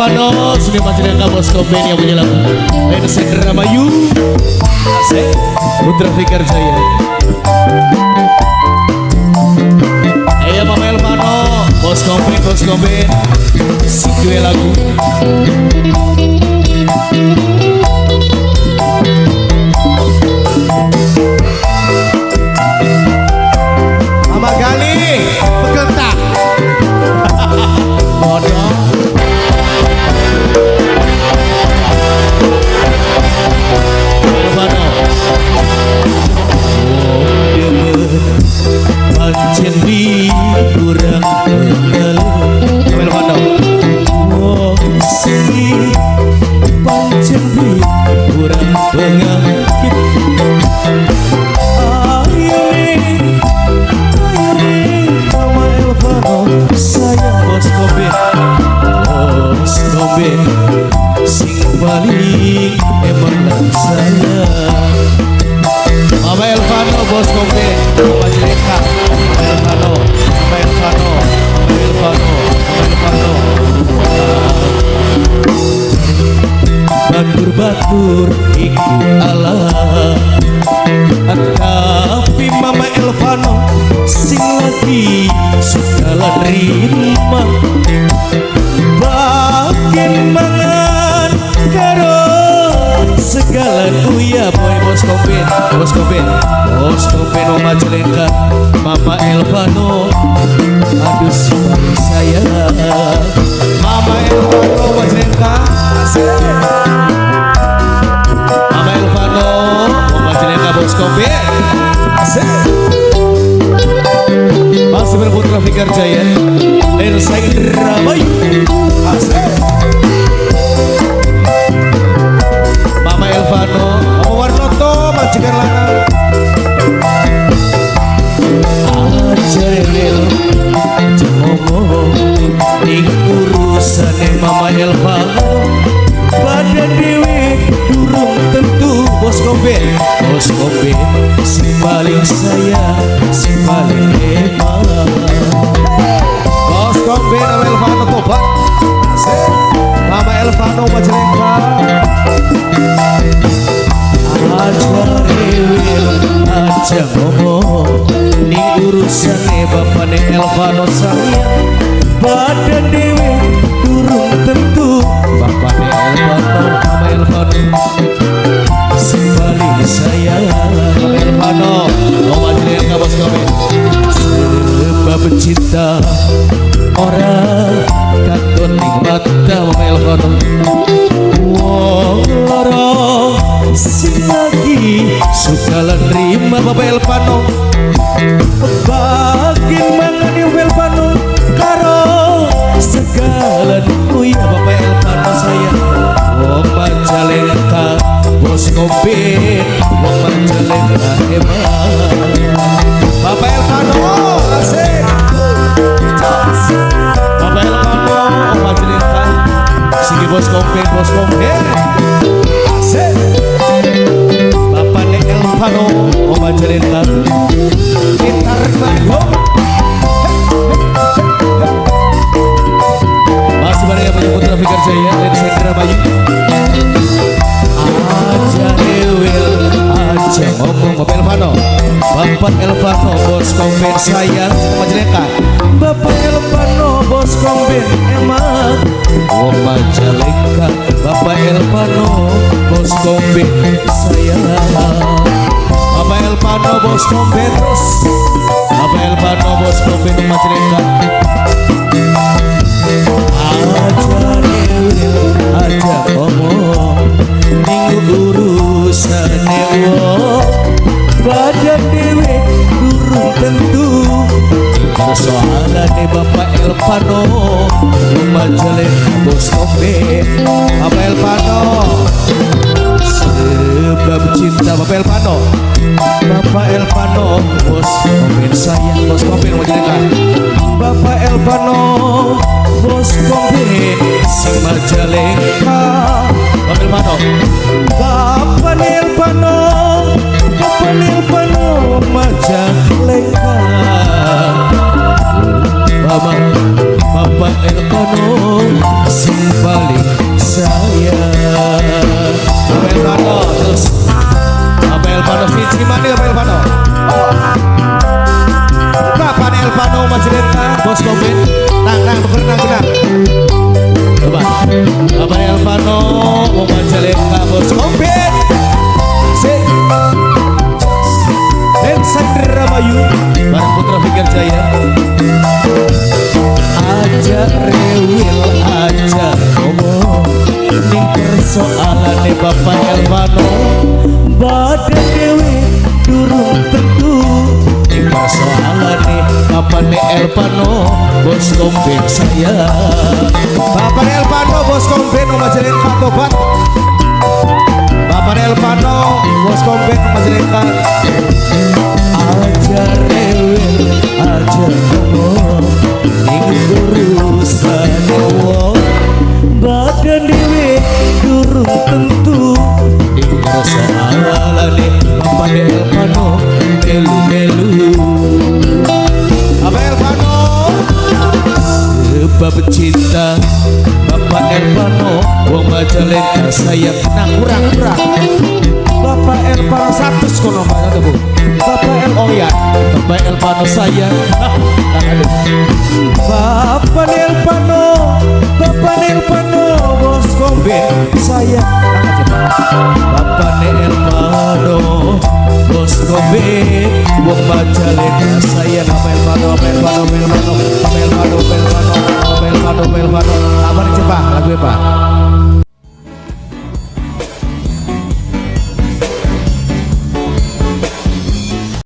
Elvano, sini Majalengka Bos Komben yang punya lagu Lensa Dramayu. Asik. Putra Fikar Jaya. Ayo Mama Elvano, Bos Komben, Bos Komben. Si duwe lagu. Mama Gali, pegentak. Bodoh. Elvano. Pancen di kurang pengelu. Elvano. Wong sing pancen di kurang pengakit. Ayo nih, Mama Elvano, sayang Bos Komben, Bos Komben, sing paling emang lan sayang. Mama Elvano, Bos Komben, Mama Jeleka, Mama Elvano, Mama Elvano, Mama Elvano, Mama Elvano. Batur-batur iku Allah. Tapi Mama Elvano sing lagi suka nerima bagian mangan karo segala uya boy. Bos Komben, Bos Komben, Bos Komben, Mama Jeleka, Mama Elvano, aduh si paling sayang. Mama Elvano, Mama Jeleka. Mama Elvano, Mama Jeleka, Bos Komben. Asik. Masih berputra Fikar Jaya, Lensa Indramayu. Asik. Mama Elvano, Mama Warnoto, majikan lanang. Aja rewel, aja ngomong ning urusane Mama Elvano. Badan dewe durung tentu Bos Komben, Bos Komben si paling sayang, si paling hebat. Bos Komben, Mama Elvano tobat. Asik. Mama Elvano, Mama Jeleka. Aja rewel, aja ngomong ning urusane bapane Elvano sayang. Badan dewe durung tentu bapane Elvano, Mama Elvano si paling sayang. Mama Elvano, Mama Jeleka, Bos Komben. Sebab cinta orang katon ning mata Mama Elvano. Wong loro sing lagi suka lan nerima Bapak Elvano. Bagian mangan Elvano karo segala uya Bapak Elvano sayang. Wong Majalengka Bos Komben, wong Majalengka emang. Bapak Elvano, asik. Bapak Elvano, wong Majalengka. Sigi Bos Komben, Bos Komben. Asik. Bapak Elvano, wong Majalengka. Ditarik lagi. Masih bareng yang punya Putra Fikar Jaya, Lensa Indramayu. Aja rewel, aja ngomong Bapak Elvano. Bapak Elvano, Bos Komben sayang, Majalengka. Bapak Elvano, Bos Komben emang. Wong Majalengka, Bapak Elvano, Bos Komben sayang. Bapak Elvano, Bos Komben terus. Bapak Elvano, Bos Komben Majalengka. Aja rewel, aja ngomong ning urusane wong. Badan dewe durung tentu persoalane Bapak Elvano, Majalengka Bos Komben. Bapak Elvano, sebab cinta Bapak Elvano, Bapak Elvano, Bos Komben sayang, Bos Komben Majalengka. Bapak Elvano, Bos Komben sing Majalengka. Bapak Elvano, Bapak Elvano, Bapak Elvano Majalengka. Bapak Bapak Elvano sing paling Bos Komben sayang. Bapak Elvano Bos Komben Majalengka tobat. Bapak Elvano Bos Komben Majalengka. Aja rewel, aja ngomong ing urusan wong, badan dhewe durung tentu ing persoalane Bapak Elvano melu-melu. Bapak Elvano. Sebab cinta Bapak Elvano wong Majalengka sayang. Nah, kurang kurang. Bapak Elvano 100 kono Mbak satu Bu. Bapak El, oh iya. Bapak Elvano sayang. Bapak Elvano, Bapak Elvano Bos Komben sayang.